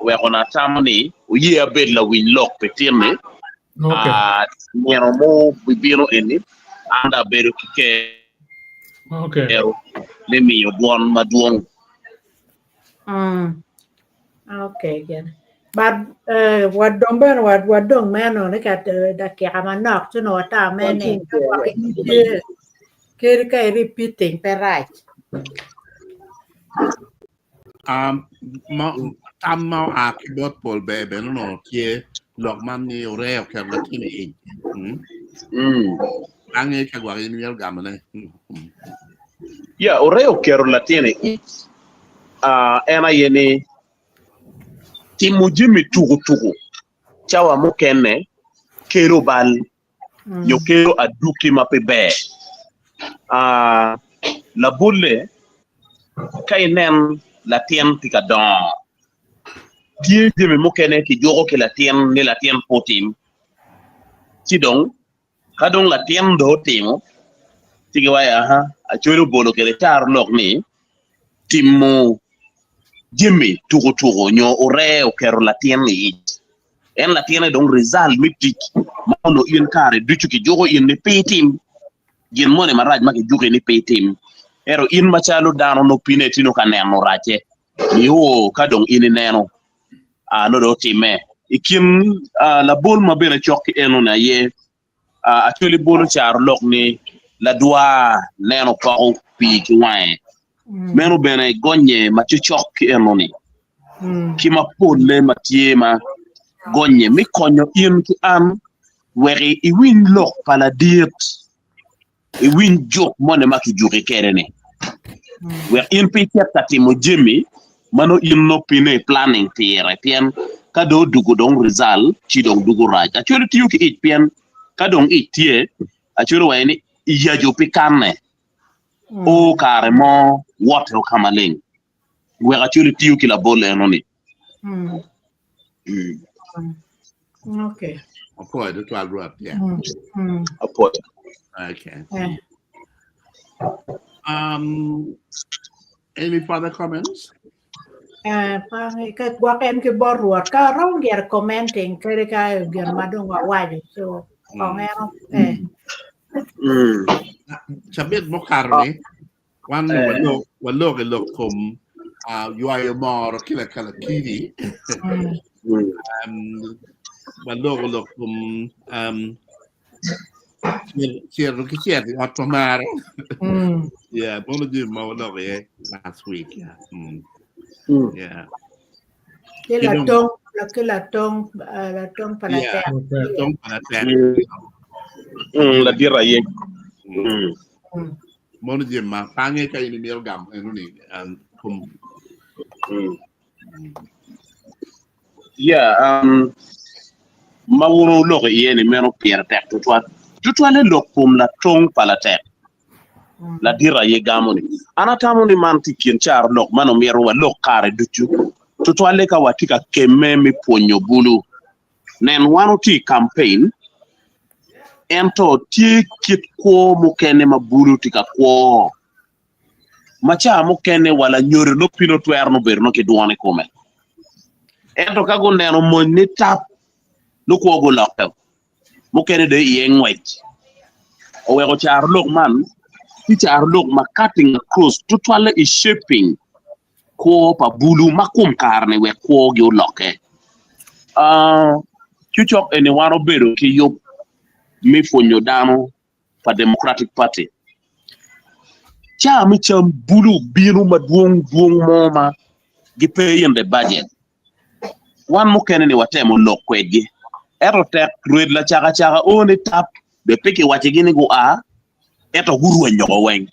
Oweko onongo atamo ni oye abed lawiny lok pi tin-ni. Okay. Ah, nino mo bibino eni, an dong abedo ki Okay. kero me miyo dwon madwong. Mm. Okay, gin. But eh, wadong bene wad wadong meno ni ka eh, dakika manok ci nongo wata me ni ka gwok in itye kadi ka i repeating pe rac. Um, ma, tam ma oa ki bot pol ber bene onongo tye lok man ni oree oketo latin i ic. Mm. Mm. Ange ka gwok in imito gamone. Mm. Mm. Ya, oree oketo latin i ic. Ah, en aye ni timo jami tuku tuku cawa mukene kelo bal nyo kelo aduki ma pe ber. Ah, labolle, ka inen latin tye ka dongo, tye jami mukene kijuko ki latin ni latin pe otim. Ci dong, ka dong latin dong otimo, ci giwaco aha, Acholi obolo kwede caro lok ni timo jami tuko tuko nyo oree oketo latin i ic. En latinne dong result me tic ma onongo in kare ducu kijuko in ni pe itim gin moni marac ma kijuki ni pe itim. Ento in macalo dano nongo pine itye nongo ka neno racce. Nio ka dong in ineno nongo dong otimme. I kin labol ma bene cok ki enoni aye Acholi bolo caro lok ni ladwar neno poko pii ki wange. Meno bene gonye ma cocok ki enoni ki mapolle ma tye ma gonye me konyo in ki an wek iwiny lok pa ladit. iwiny juk moni ma kijuki kwede-ni, wek in pe icit ka timo jami ma nongo in nongo pe i planning pire pien ka dong odugo dong result ci dong dugo rac. Actually tiyo ki ic pien ka dong ic tye actually waco ni iyaco pi kanne o kare mo wote o ka maleng wek actually tiyo ki labol eno-ni. Okay. Apwoyo tutwal Rwot. Yeah. Apwoyo. Okay. Any further comments? Ka gwok en ki bot Rwot ka romo gire commenting kadi ka gin ma dong wawaco so kong en eh. Cabit mukato ni Wan walok i lok kom ywayo moro ki lakalakini. Waloko lok kom cito ki cito i ot pa maro. Yeah, mono jami ma waloko iye last week. Yeah. Yeah. Ki latong, ki latong, latong pa latek. Latong pa latek. Ladit aye. Mono jami ma pange ka in imito gamo eno ni kom. Yeah, um, ma wun wuloko iye ni meno pire tek tutwal. Tutwalle lok kom latong pa latek. Ladit aye gamo ni. An atamo ni man tye i kin caro lok man omyero walok kare ducu. Tutwalle ka watye ka kemme me pwonyo bulu. Nen wan otye i campaign ento tye kit kwo mukene ma bulu tye ka kwo ma ca mukene wa lanyodo nongo pino twero nongo bedo nongo ki dwon i kome ento ka guneno mony ni tap nongo kwo gulokke mukene dong iye ngwec oweko caro lok man tye caro lok ma cutting across tutwalle i shaping kwo pa bulu ma kom kare-ni wek kwogi olokke. Cucok eni wan obedo ki yub me pwonyo dano pa Democratic Party. Ca me cam bulu obino madwong dwong mo ma gipe in the budget. Wan mukene ni watemo lok kwedgi. Ento tek rwed lacakacaka o ni tap be pe kiwacigi ni gua ento gurwenyo woko weng.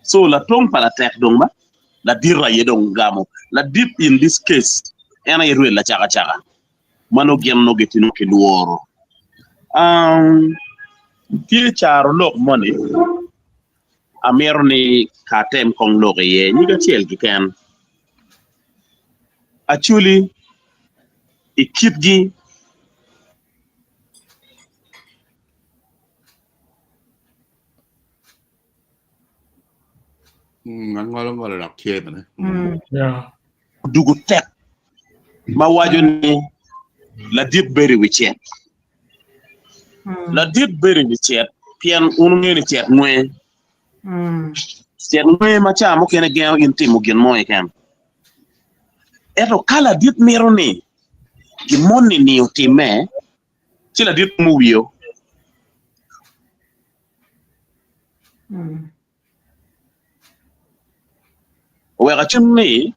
So latong pa latek dong ma ladit aye dong gamo. Ladit in this case en aye rwed lacakacaka ma nongo gin nongo gitye nongo ki lworo. Um, tye caro lok moni amito ni ka atem kong lok iye nyig acel keken. Acholi i kitgi Angolo ngolo dok tye bene. Odugo tek ma waco ni ladit bedo i wi cet. Ladit bedo i wi cet pien wun wungeyo ni cet ngwe. Cet ngwe ma ca mukene gengo in timo gin mo keken. Ento ka ladit mito ni gin moni-ni otimme, ci ladit umo wiye. Oweko acen ni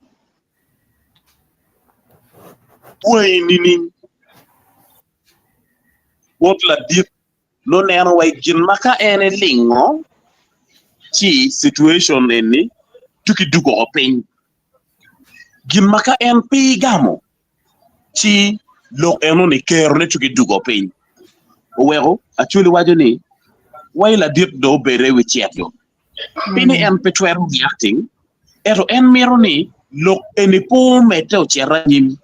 bwangi nining bot ladit nongo neno wa i gin ma ka en elingo ci situation eni tuki dugo oko piny gin ma ka en pe igamo ci lok enoni kerone ci gidugo piny. Oweko Acholi waco ni, Wai ladit dong obedo i wi cet yo. Pi ni en pe twero reacting, ento en mito ni lok eni pe omedde ocit anyim,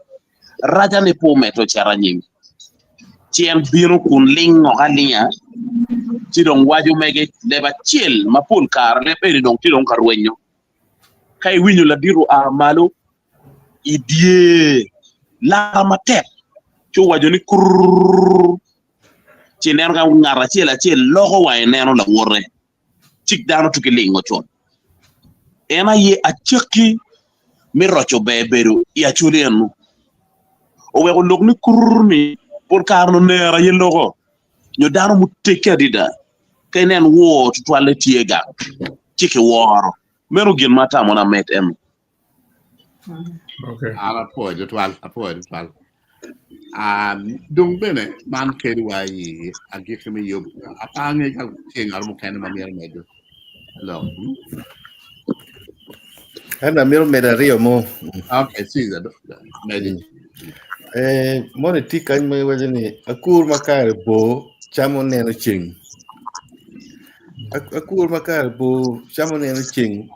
raca ni pe omedde ocit anyim. Ci en bino kun ling oko alinga, ci dong waco mege leb acel ma pol kare leb eni dong tye dong ka rwenyo. Ka iwinyo ladit oa malo i dye lara matek ci owaco ni kurr ci ineno ka ngat acel acel loko wange neno lawote ci dano tye ki lingo cut. En aye acakki. me roco ber bedo i Acholi eno. Oweko lok ni kurr ni pol kare onongo ner aye loko nyo dano muteggi adada ka inen wor tutwalle tye gang ci kiworo. Meno gin ma atamo ni amed eno. Okay. An apwoyo tutwal, apwoyo tutwal. Um, dong bene man keli wa i agikki me yub. Apa ange ka tye ngat mukene ma myero medo lok. Hmm? An amito medo aryo mo. Okay, Caesar, medi. Eh, moni tye kany ma iwaco ni akur ma kare bor camo neno ceng. Akur ma kare bor camo neno ceng.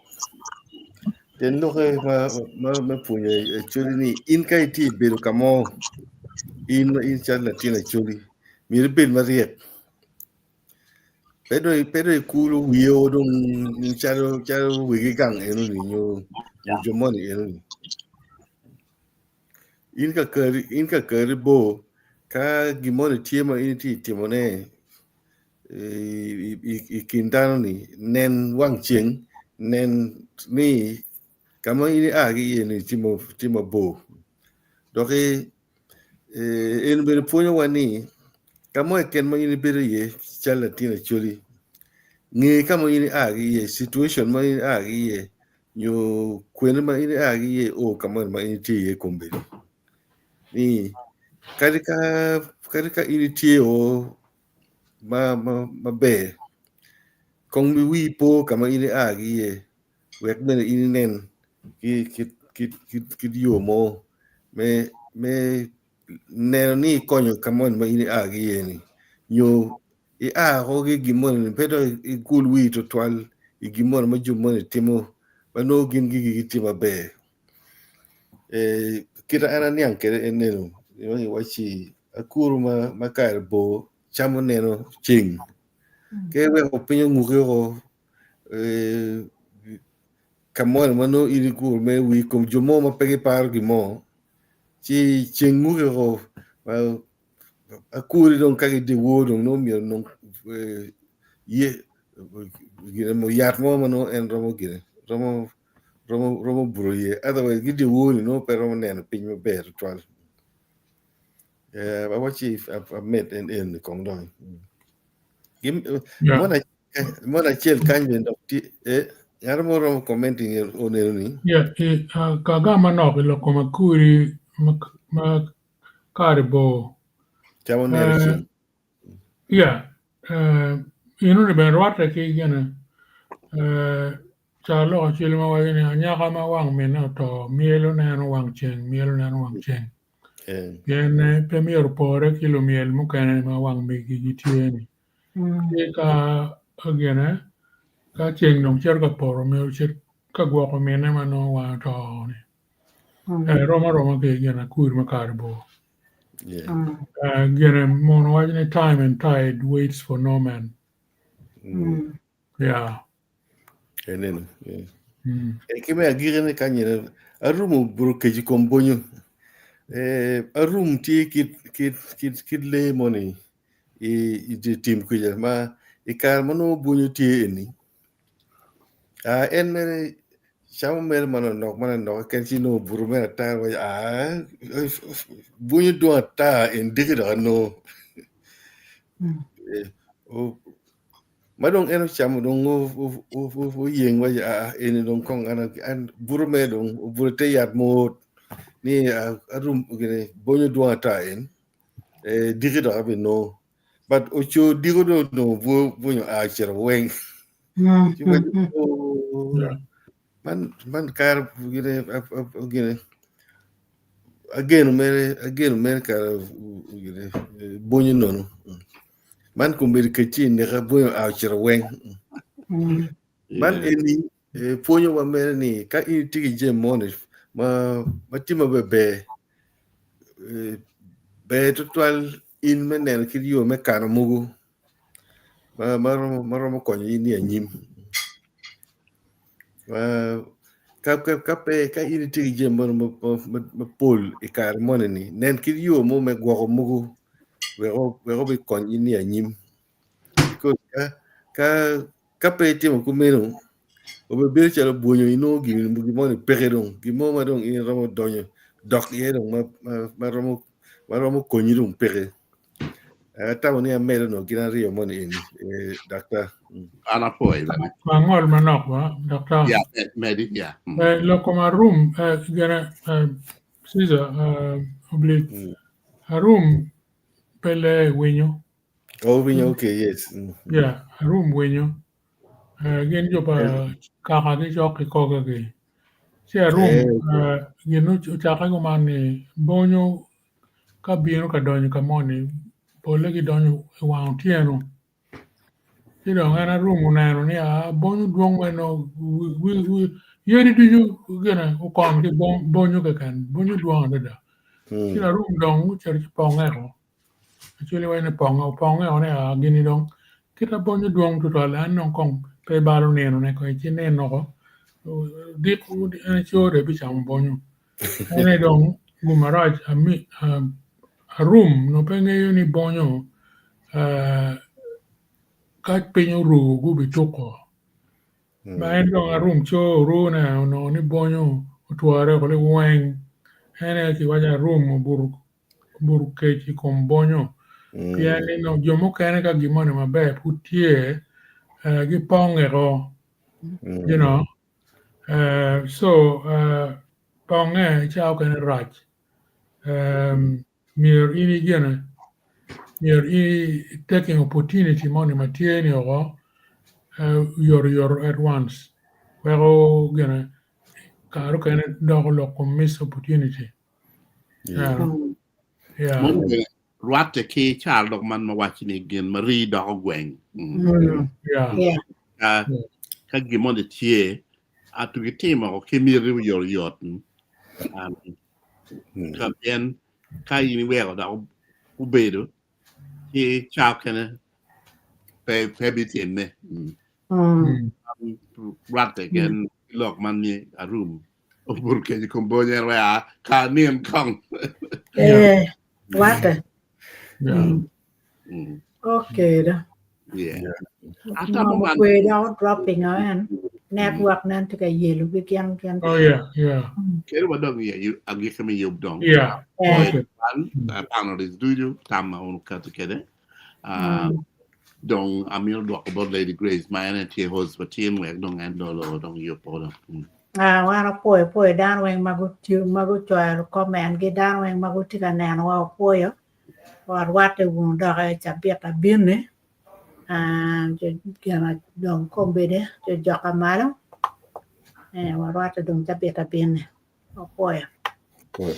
Tyen lokke ma me pwonyo Acholi ni in ka itye i bedo ka mo in in calo latin Acholi myero ibed maryek pe dong pe dong ikulu wiyo dong calo calo wegi gang enoni nyo jo moni enoni in ka kari in ka kari bor ka gin moni tye ma in itye ka timone i kin dano-ni nen wang ceng nen ni ka ma in ia ki iye-ni tye mabor dok en bene pwonyowa ni ka mo keken ma in ibedo iye calo latin acholi nge ka ma in ia ki iye cituation ma in ia ki iye nyo kwene ma in ia ki iye o ka moni ma in itye iye kombeddi ni kadi ka in itye o maber kong wii po ka ma in ia ki iye wek bene in inen kit yo mo me neno ni ikonyo ka moni ma in ia ki iye ni nyo ia oko ki gin moni pe dong igul wii tutwal i gin moni ma jo moni timo ma nongo gin gigi gitye maber. Kit ma an aniang kwede en eno iwacci akuru ma kare bor camo neno ceng ka iweko piny onguki woko ka moni ma nongo in iguro mere wi i kom jo mo ma pe giparo gin mo ci ceng nguki woko akuri dong ka gidyewor dong nongo myero onong yat mo ma nongo en romo gine romo romo romo buto iye otherwise ki dyewor-ni nongo pe romo neno piny maber tutwal Eh, awacci amed en eni kong dong Gim- Yeah. mon mon acel kany bene dok tye eh, ngat mo romo commenting oneno ni Yeah, i, uh, ka gam manok i lok kom akuri ma, ma kare bor. camo neno Eh, ceng yeah, eh, inoni bene rwatte ki gine eh, Carolok acel ma waco ni anyaka ma wang minne oto myelo neno wang ceng, myelo neno wang ceng. Pien pe myero opore ki lumyel mukene ma wang migi gitye-ni. Ci ka gine, ka ceng dong cito ka poto myero ocit ka gwoko minne ma nongo wange oto-ni. Rom aroma ki gin akur me kare bor. Gine mono waco ni time and tide waits for no man. Yeah. Eneno. Yeah. E ki me agikine kany ene, arum obuto kec i kom bonyo. Eh, arum tye kit, kit, kit, kit lee moni i, i dye tim kuca ma i kare ma nongo bonyo tye eni, ah, en mere camo mere manonok manonok keken ci nongo obuto mere ata waco ah, bonyo dwong ata en diki dok anongo. Eh, o- Ma dong en ocamo dong oyeng waci aa eni dong kong an an buto mere dong obuto ite yat mot ni arum gini bonyo dwong ata en diki dok abinongo but oco diko dong onongo bwonyo oa ocito weng ci waco oo man man kare gini gini ageno mere ageno mere kare gini bwonyo nono. Man kombeddi kec tye ineka bwonyo oa ocito weng. Man eni pwonyowa mere ni ka in itye ki jami moni ma ma tye maber ber tutwal in me neno kit yo me kano mogo ma romo konyo in i anyim. Ka pe ka in itye ki jami moni mapol i kare moni ni nen kit yo mo me gwoko mogo wek obikony in i anyim ka pe itimo kumeno Obedo calo bwonyo inongo gin gin moni peke dong gin mo ma dong in iromo donyo dok iye dong ma ma ma romo ma romo konyi dong peke. Atamo ni amedo nongo gin aryo moni eni eh, daktar. Mm. An apwoyo bene. Angol manok ba, daktar. Ya, medi, ya. Mm. Eh, lok kom arum, eh, gene, eh, Caesar, eh, oblik, Mm. arum pe lee winyo. Oh, winyo, okay, yes. Mm. Yeah, arum winyo. Eh, gin jo pa kaka gicok ki kogegi. Ci arum, Eh, okay. eh, gin ocakke kuman ni bonyo ka bino ka donyo ka moni, polle gidonyo i wang otyeno. Ci dong en arum oneno ni a bonyo dwong ma nongo yadi ducu gine okon ki bonyo keken, bonyo dwong adada. Ci Mm. arum dong ocito ci ponge ko. Actually waco ni ponge, oponge o ni a gini dong kita bonyo dwong tutwal en dong kong pe balo nino ne kong ci nino ko dik en core bicamo bonyo. En aye dong gum marac ami arum nongo pe ngeyo ni bonyo ka piny oru gubi tuko. Ma en dong arum co oru ne onongo ni bonyo otwore oko liweng. En aye kiwaco arum obuto kec i kom bonyo pien ni nongo jo mukene ka gin moni maber pud tye giponge ko you know so ponge i cawa okene rac myero in igene myero i taking opportunity moni ma tye ni oko oyotoyot at once weko gine kare okene doko lok kom miss opportunity. Yeah. Yeah. Mono bene rwatte ki cal dok man ma waco ni gin ma rii doko gweng. Mm. Mm. Yeah. Yeah. Ka, ka gin moni tye, atugi timo ki miti oyotoyot. Mm. Um, Mm. ka pien ka in iweko dok obedo ci ca okene pe pe bitimme. Mm. Mm. Mm. Rwatte ken lok man ni arum obuto kec i kom bonyo en wek ka nin kong. Yeah. Eh, rwatte. Yeah. Mm. Mm. Okay do. Yeah. Yeah. Atamo Ngo man kwe dok dropping o en network nen tye ka yelo ki gin gin. Oh yeah, yeah. Keri wadong i agikki me yub dong. Yeah. Eh, Okay. Wan panelists ducu tam ma wun wuketo kwede. Ah, mm. dong amito dwoko bot Lady Grace ma en aye tye host pa tin wek dong en dolo dong yubo dong. Mm. Ah, wan opwoyo pwoyo dano weng ma gutiyo ma gucoyo comment gi dano weng ma gutye ka nenowa opwoyo warwatte wunu dok i cabit abino ah, jo- gin dong kombeddi jo joka malo eh, warwatte dong cabit abino opwoyo. Good.